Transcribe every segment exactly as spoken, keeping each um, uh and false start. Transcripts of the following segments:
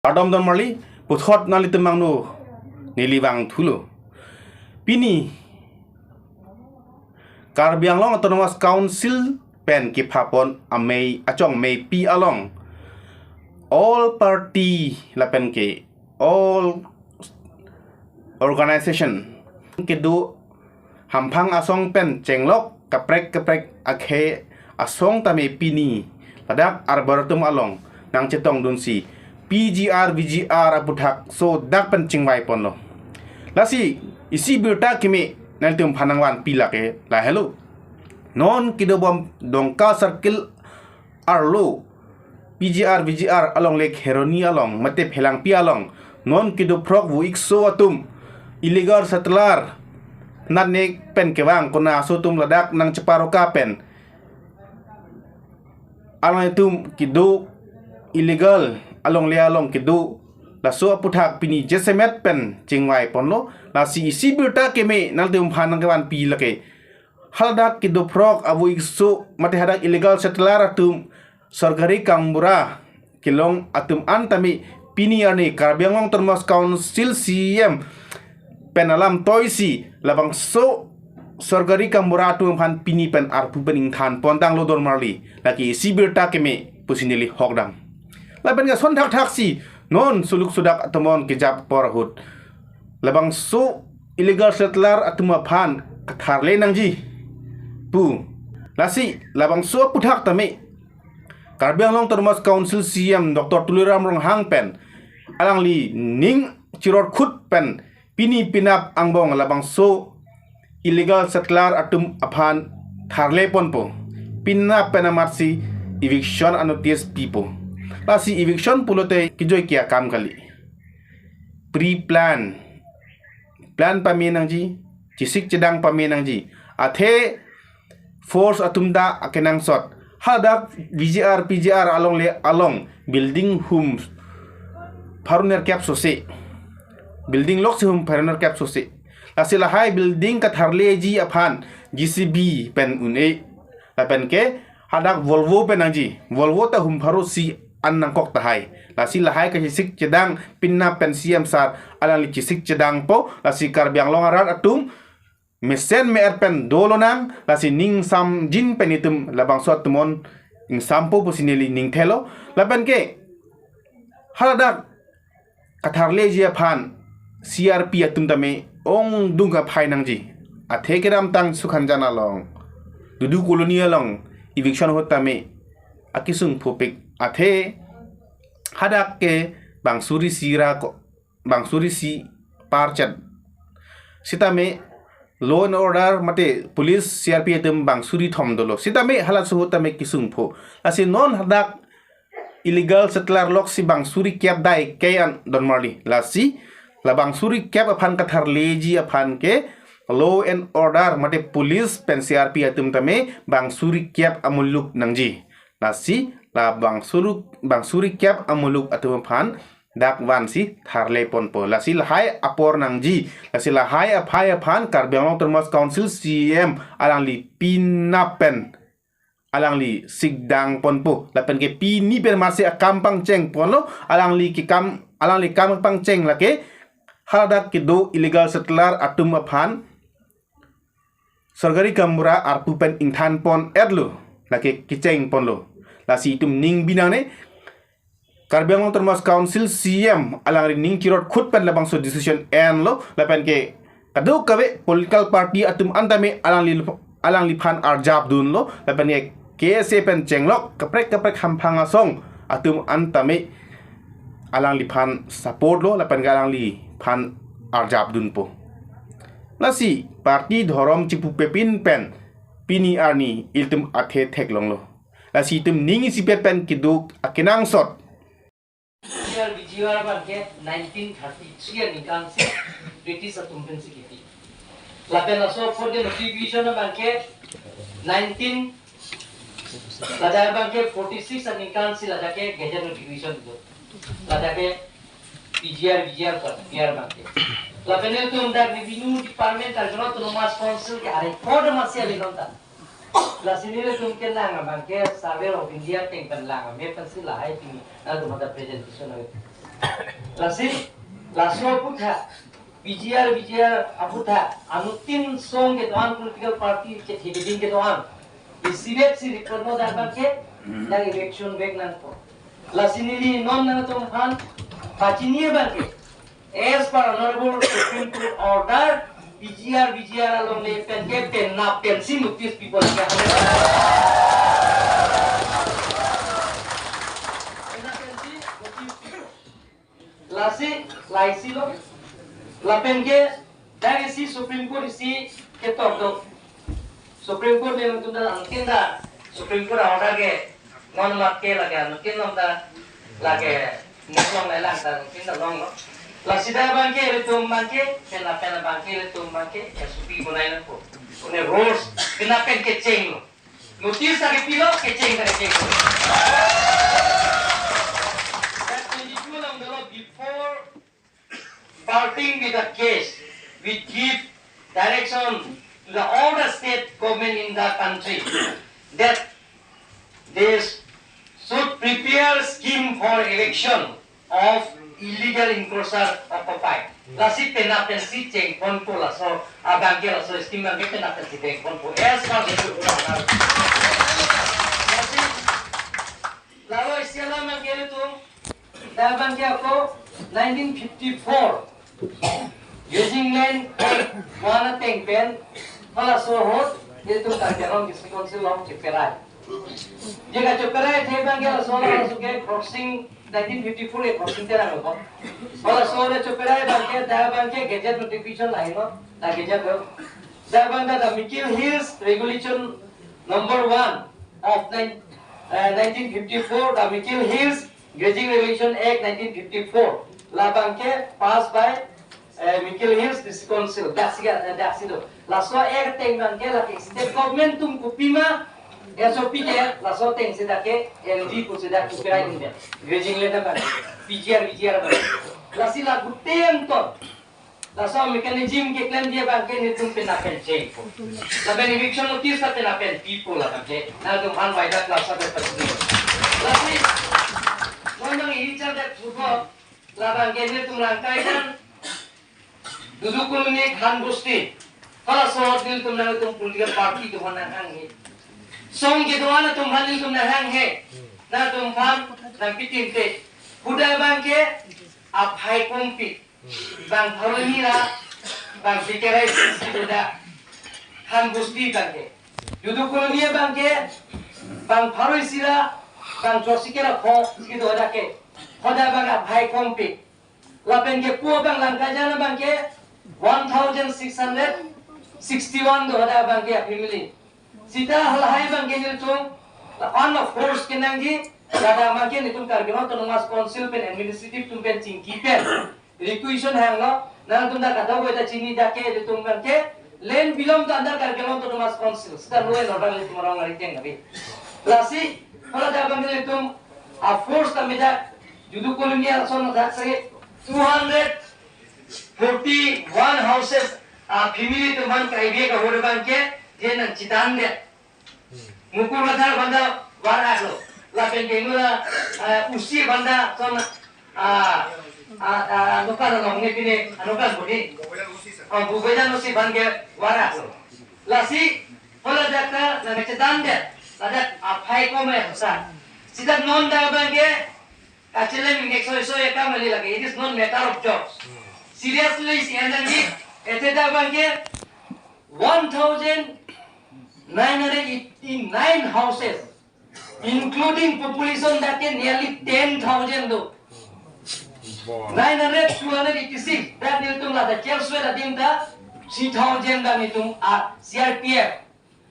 Kardom don marli, puthot nanglitum angno neli vangthulo. Pini Karbi Anglong Autonomous Council pen kephapon amei achong meipi along all party lapen ke all organization kedo hamphang asong pen chenglok kaprek kaprek akhei asong tame pini ladak arbor atum along nangchetongdunsi P G R V G R aputhak so dak pen chingvai ponlo. Lasi isi birta keme nanglitum aphan nangvanpi lake lahelo. Non kedobom Dongka Circle arlo P G R V G R alongle Kheroni along mate Phelangpi along non kedophrok vo-ikso atum illegal settler natne pen kevang kona aso atum ladak nangcheparoka pen alangtum kedo illegal alongle along kedo laso aputhak pini jasemet pen chingvai ponlo. Lasi isi birta keme nanglitum aphan nangkevanpi lake. Haladak kedophrok avo-ikso mate hadak illegal settler atum sorkari gaonbura kelong atum an tame pini arni Karbi Anglong Autonomous Council C E M pen alam toisi labangso sorkari gaonbura atum aphan pini pen arpu pen ingthan pontanglo don marli. Lake isi birta keme pusi neli hokdam. Lapen ke ason thakthaksi non suluk sudak atum an kejap apor ahut labangso illegal settler atum aphan katharle nangji pu. Lasi labangso aputhak tame Karbi Anglong Autonomous Council C E M Doctor Tuliram Ronghang pen alangli ning chirot khut pen pini penap angbong labangso illegal settler atum aphan tharle ponpo. Penap pen amatsi eviction anotice pipo. Lasi eviction pulote kejoi ke akam kali. Pre-plan, plan pame nangji, chesik chedang pame nangji. Athe force atum ta akenangsot. Hadak V G R, P G R alongle along building hum pharo nerkep sose. Building loksi hum pharo nerkep sose. Lasi lahai building katharleji aphan J C B pen un-e. Lapen ke hadak Volvo pen nangji. Volvo ta hum pharo isi an nangkok tahai. Lasi lahai kachesik chedang penap pen C E M sir alangli chesik chedangpo. Lasi Karbi Anglong arat atum mesen me-et pen dolonang, lasi ning samjin pen itum labangso atum an ingsampo pusi neli ning thelo. Lapen ke haladak katharleji aphan C R P atum tame ongdung kaphai nangji. Athe kedamtang Sukhanjan along, Dudu Colony along eviction ahut tame akesung phopik. Athe hadak ke bang suri isi ra ko, bang suri isi parchet. Sitame law and order mate police C R P atum bang suri thom dolo. Sitame halaso ahut tame kesung pho. Lasi non hadak illegal settler loksi bang suri kep dai ke an don marli. Lasi labang suri kep aphan katharleji aphan ke law and order mate police pen C R P atum tame bang suri kep amuluk nangji. Lasi labang suru, bang suri kep amuluk atum aphan dak vansi tharle ponpo. Lasi lahai apor nangji. Lasi lahai aphai aphan Karbi Anglong Autonomous Council C E M alangli penap pen alangli sikdang ponpo. Lapen ke pini pen masi akam pangcheng ponlo. Alangli kekam, alangli kam pangcheng lake haladak kedo illegal settler atum aphan sorkari gaonbura arpu pen ingthan pon-etlo, lake kecheng ponlo. Lasi itum ning binangne Karbi Anglong Autonomous Council C E M alangli ning chirot khut pen labangso decision enlo. Lapen ke kadokave political party atum an tame alangli, alangliphan arjap dunlo. Lapen ke K S A pen chenglok kaprek kaprek hamphang asong atum an tame alangliphan support lo, lapen ke alangliphan arjap dunpo. Lasi party dhorom chipupepin pen pini arni ilitum athe theklonglo. Lasi itum ning isipet pen keduk akenangsot. Bijiwar abangke nineteen thirty-three aningkan si British atum pensi kipi. Lapen laso fourth notification abangke nineteen, ladak abangke forty-six aningkan si ladak ke gazette notification do. Ladak ke P G R, V G R, P R abangke. Lapen itum dak revenue department Karbi Anglong Autonomous Council ke are kode masi ale nonta. Lasi nelitum kelang abangke Survey of India ateng pen lang, me pensi lahai pini, nangtum ada presentation ave. Lasi, laso aphuthak, P G R, V G R aphuthak, anuttin song kedo-an political party kethe keding kedo-an. Isivet si record no dak abangke, dak eviction back nangpo. Lasi neli non nangtumphan, pachini abangke, as per Honorable Supreme Court order, P G R, V G R along le pen ke penap pensi notice pipo lake. Penap pensi notice pipo. Lasi, laisi lo. Lapen ke, dak isi Supreme Court isi ketok do. Supreme Court nangtum ta angkin ta. Supreme Court order ke, non mat ke lake, angkin long ta, lake, muk long lelang ta, angkin ta longlo. Lasi dak abangke, ilitum abangke, penap penap abangke, ilitum abangke, S O P bonai nangpo. Une rules, penap pen kecheng lo. Notice ta kepilo, kecheng ta kecheng. That twenty-two along the law before parting with the case, we give direction to the all the state government in the country that they should prepare scheme for eviction of illegal encroacher occupy. Lasi penap pensi chengponpo laso, abangke laso scheme abangke penap pensi chengponpo. As per the law. Lasi, lalo isi alam abangke ilitum, dak abangke ako nineteen fifty-four Grazing Land Act one ateng pen, halaso ahut, ilitum Karbi Anglong District Council along cheperai. Je kacheperai athe abangke laso, laso ke crossing nineteen fifty-four ke crossing terang lo. Halaso le cheperai abangke, dak abangke gazette notification lahelo, dak gazette lo. Dak abang dak Mikir Hills Regulation number one of nine, uh, nineteen fifty-four, the Mikir Hills Grazing Regulation Act nineteen fifty-four. La abangke passed by eh, Mikir Hills District Council, daksi, eh, daksi do. Laso act ateng abangke lake state government atum kopima S O P ke, laso ateng si dak ke L D pu si dak copyright in de. Grazing land abang, P G R, V G R abang. Lasi la gute angton. Laso mechanism keklemji abangke nelitum penap pen chengpo. Lapen eviction notice ta penap pen pipo la abangke. Nangtumphan waidak laso pen pachini. Lasi, non nang ini chardak suko. La abangke nelitum Langkaijan, Dudu Colony, Khan Bosti. Halaso ahut nelitum nangtum political party atum aphan nanghanghe. Song kedo-an atum aphan nelitum nanghanghe. Nangtumphan nangpitinte. Hadak abangke aphai kompik. Bang pharo hini ra, bang bikerai si dodak. Khan Bosti abangke. Dudu Colony abangke, bang pharo isi ra, bang chorsi kera pho si dodak ke. Hadak abang aphai kompik. Lapen kepu abang Langkaijan abangke one thousand six hundred sixty-one do hadak abangke a family. Seta halahai abangke nelitum, la-an of force kenangji, hadak abangke nelitum Karbi Anglong Autonomous Council pen administrative atum pen chingki pen requisition hanglo, nangtum dak kadokave ta chini dak ke nelitum abangke, land belong to under Karbi Anglong Autonomous Council, seta law and order nelitum arong ari teng abi. Lasi, hala dak abangke nelitum, a force ta medak, Dudu Colony ason dak sagi two hundred forty-one houses, a family atum aphan kaibe kahur abangke, je nangchedandet. Mukur Kathar abang ta warak lo. Lapen ke nula, eh, usi abang ta son, ah, ah, ah, nukan along ne pine, ah, nukan budi. Oh, Bubejan usi abangke warak lo. Lasi, hala dak ta, nangchedandet. Ladak aphai kome sa. Seta non dak abangke, kachelem ingnek soi soi akam kali lake. It is not matter of jokes. Seriously, si anjang ni, ete dak abangke one thousand nine hundred eighty-nine houses, including population dak ke nearly ten thousand do. Nine hundred, two hundred eighty-six, dak nelitum ladak Chelswell adim ta three thousand dak nelitum a C R P F.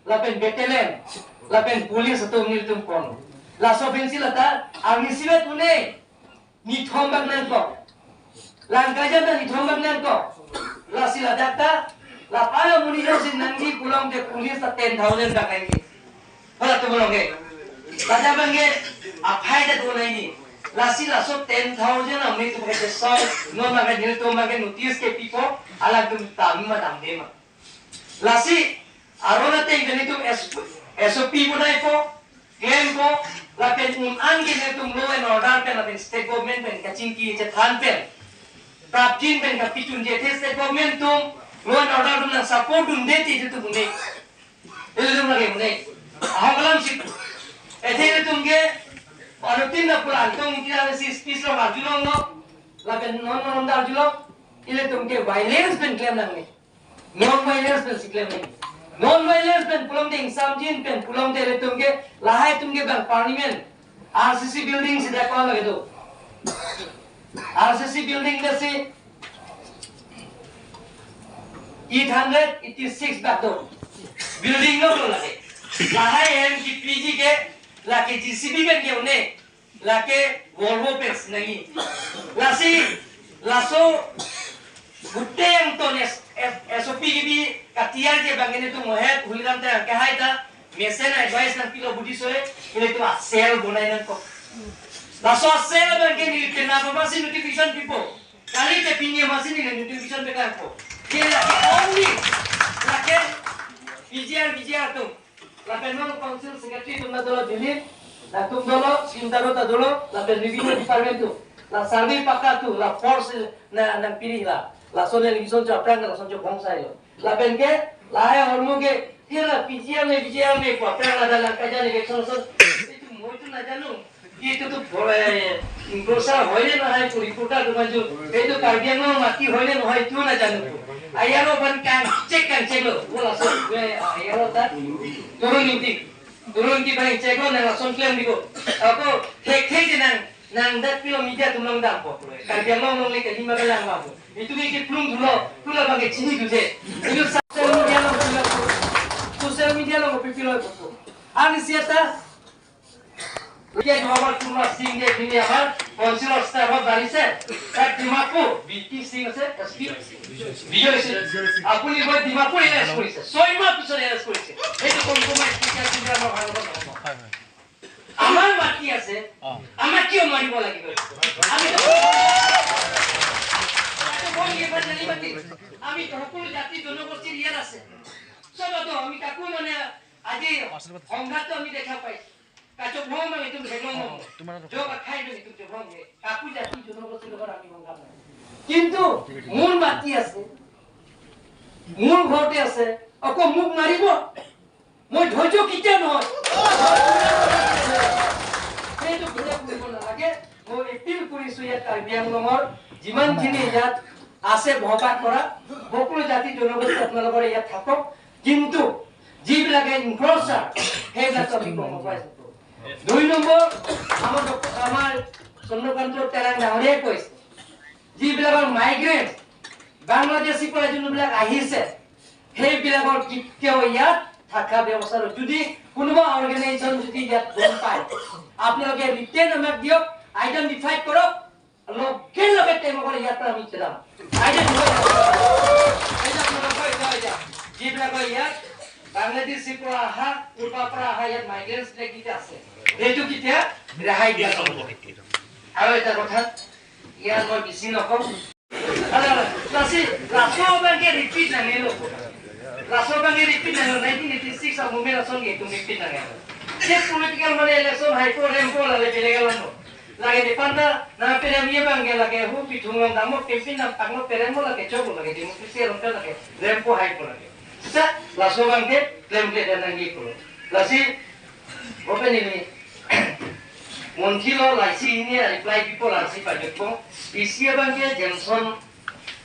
Lapen battalion, lapen police atum nelitum kon. Laso pensi lata, army isivet une, nithom bak nangkok. Langkaijan ta nithom bak nangkok. Lasi ladak ta, la para muni jongsi nangji pulote police ta ten thousand bak nangji. Hala atum along ke. Ladak abangke, aphai ta do nangji. Lasi laso ten thousand amonit atum ke so, non abangke nelitum abangke notice kepipo, alangtum tame ma tame ma. Lasi, aron ateng ke nelitum S-, S O P bonaipo, klempo, lapen un-an ke nelitum law and order pen lapen state government pen kachingki chethan pen. Prapjin pen kapitun je the state government atum, law and order atum nang support dunde ti itum ne. Ilitum lake ne. Ahok alam sik. Athe ilitum ke, anutin na pulang tung kira si speech lo arjulonglo. Lapen non non arjulong. Ilitum ke violence pen klem nangne. Non violence pen si klem nangne. Non violence pen pulote ingsamjin pen pulote ilitum ke, lahai atum ke bang parliament, R C C building si dak ko lake do. R C C building ke si eight hundred eighty-six bak do. Building lo do lake. Lahai hem kipiji ke lake J C B pen ke un-e. Lake Volvo pen si nangji. Lasi, laso guteng ton S-, S-, S O P kebi katiyar je bang ilitum mohet, Tuliram Terang kehai ta, mesen advice nangpilo Buddhist hoi, ilitum a-cell bonai nangkok. Laso a-cell bang ke neli penap aphan si notification pipo. Kali te pini aphan si neli notification pekangpo. Ke lake only, lake P G R, V G R atum. Lapen non council secretary atum na dolo Delhi, latum dolo, Sintaro ta dolo, lapen revenue department atum. La survey pakka atum, la force na nangpiri la. Lason allegation cho aphrang, lason cho bhong sailo. Lapen ke, lahai ahormu ke, hela P G R ne, P G R ne, ko aphrang la dalang kaja ne, election son. Itum moi atum najanu. Itum tu bore, grosa hoile nahai pu reporter atum anju. Itum Karbi Anglong mati hoile nahai tu najanu. Ayaro aphan kangchek kangcheklo. Bola so, ayaro ta. Turun inti. Turun inti bang cheklo nang lason klemdi ko. Ako thekthek je nang, nang dak pilo media atum along dampo. Karbi Anglong along le kali ma kalang ma. Itum ke plung thulo, thulo bang ke chinidunde. Itum social media along pilo. Social media along pipilo. Ani siata, Ke Dimapur Kumar Singh ke pini aphan council of staff of barise. Tak Dimapur, B P Singh ase, S P, বিজয় সিং. আপুনি গৈ ডিমাপুৰ এৰেষ্ট কৰিছে, ছয় মাহ পিছত এৰেষ্ট কৰিছে। এইটো কম্প্ৰমাইজ কেতিয়া চিন্তা আমাৰ ভাৰতত নহ'ব। আমাৰ মাটি আছে, আমাক কিয় মাৰিব লাগিব? আমি তো, আমি তো সকলো জাতি জনগোষ্ঠীৰ ইয়াত আছে। চবতো আমি কাকো মানে আজি সংঘাতটো আমি দেখা পাইছো। Kachobhong bang itum theklong bang. Jok akhai bang itum chobhong ke. Kaku jati jono ko silo bang itum kam. Kintu, মোৰ মাটি আছে, মোৰ ঘৰতে আছে, অকল মোক মাৰিব? মই ধৈৰ্য কেতিয়াও নহয়। সেইটো কেতিয়াও কৰিব নালাগে। মই এপিল কৰিছো ইয়াত কাৰ্বি আংলঙৰ যিমানখিনি ইয়াত আছে বসবাস কৰা সকলো জাতি জনগোষ্ঠী আপোনালোকৰ ইয়াত থাকক। কিন্তু যিবিলাকে ইনক্ৰচাৰ, সেইবিলাক আমি গম পাইছো। দুই নম্বৰ, আমাৰ ডক্টৰ, আমাৰ চন্দ্ৰকান্ত তেৰাং ডাঙৰীয়াই কৈছে, যিবিলাকৰ মাইগ্ৰেণ্ট, বাংলাদেশীৰ পৰা যোনবিলাক আহিছে, সেইবিলাকৰ কেতিয়াও ইয়াত থকা ব্যৱস্থা নহয়। যদি কোনোবা অৰ্গেনাইজেশ্যন যদি ইয়াত গম পায়, আপোনালোকে ৰিটেন আমাক দিয়ক, আইডেণ্টিফাই কৰক, লগে লগে তেওঁলোকৰ ইয়াৰ পৰা আমি খেদাম। আইডেণ্টিফাই কৰক। এই যে আপোনালোকৰ এতিয়া, এতিয়া যিবিলাকৰ ইয়াত বাংলাদেশীৰ পৰা অহা, ক'ৰবাৰ পৰা অহা ইয়াত মাইগ্ৰেণ্টছ বিলাক কেতিয়া আছে, সেইটো কেতিয়া ৰেহাই দিয়া নহ'ব। আৰু এটা কথা, ইয়াত মই বেছি নকওঁ। Lasi, laso abang ke repeat nangne lo. Laso abang ke repeat nangne lo, nineteen eighty-six a movement ason ke itum repeat nangne lo. State political mane election haipo rempo lale beleg alam lo. Lake di panta, na perem ye abang ke lake hu pithung long damo, campaign nangpanglo perem mo lake choklo lake democracy along ke lake rempo haipo lake. Sisa, laso abang ke, klem ke dan nangji pulo. Lasi, open ini. Monthly lo laisi hini a reply pipo lasi pajutpo. Isi abang ke Jameson,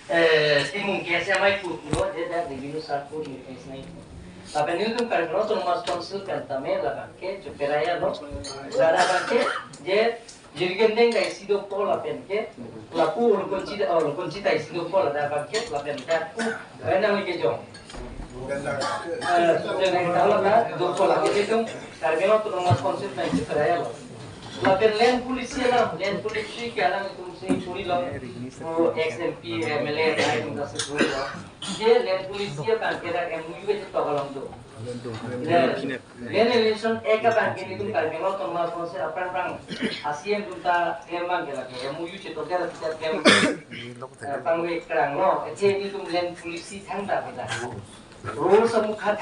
eh, Timung ke S M I pu pulo, je dak revenue sir pu ni S M I pu. Lapen nelitum Karbi Anglong Autonomous Council pen tame labang ke choperaya lo. Dada abang ke je Jirikindeng ta isi dopo lapen ke, lapu Ulukunchi, oh, Ulukunchi ta isi dopo ladak abang ke, lapen ke aku, eh, nang ke jong. Eh, Sutjen Engti ta ladak dopo lapen ke itum, Karbi Anglong Autonomous Council pen choperaya lo. Lapen land policy alam, land policy ke alam itum si puri lo, o ex M P, M L A, itum ta si puri lo. Je land policy abang ke dak M O U ke tok alam do. Land Relation Act abang ke nelitum Karbi Anglong Autonomous Council aphrang aphrang a C M atum ta klem abang ke lake M O U chetok ke lake klem, eh, pangve krang lo. Eche nelitum land policy thangta beda. Rules amukha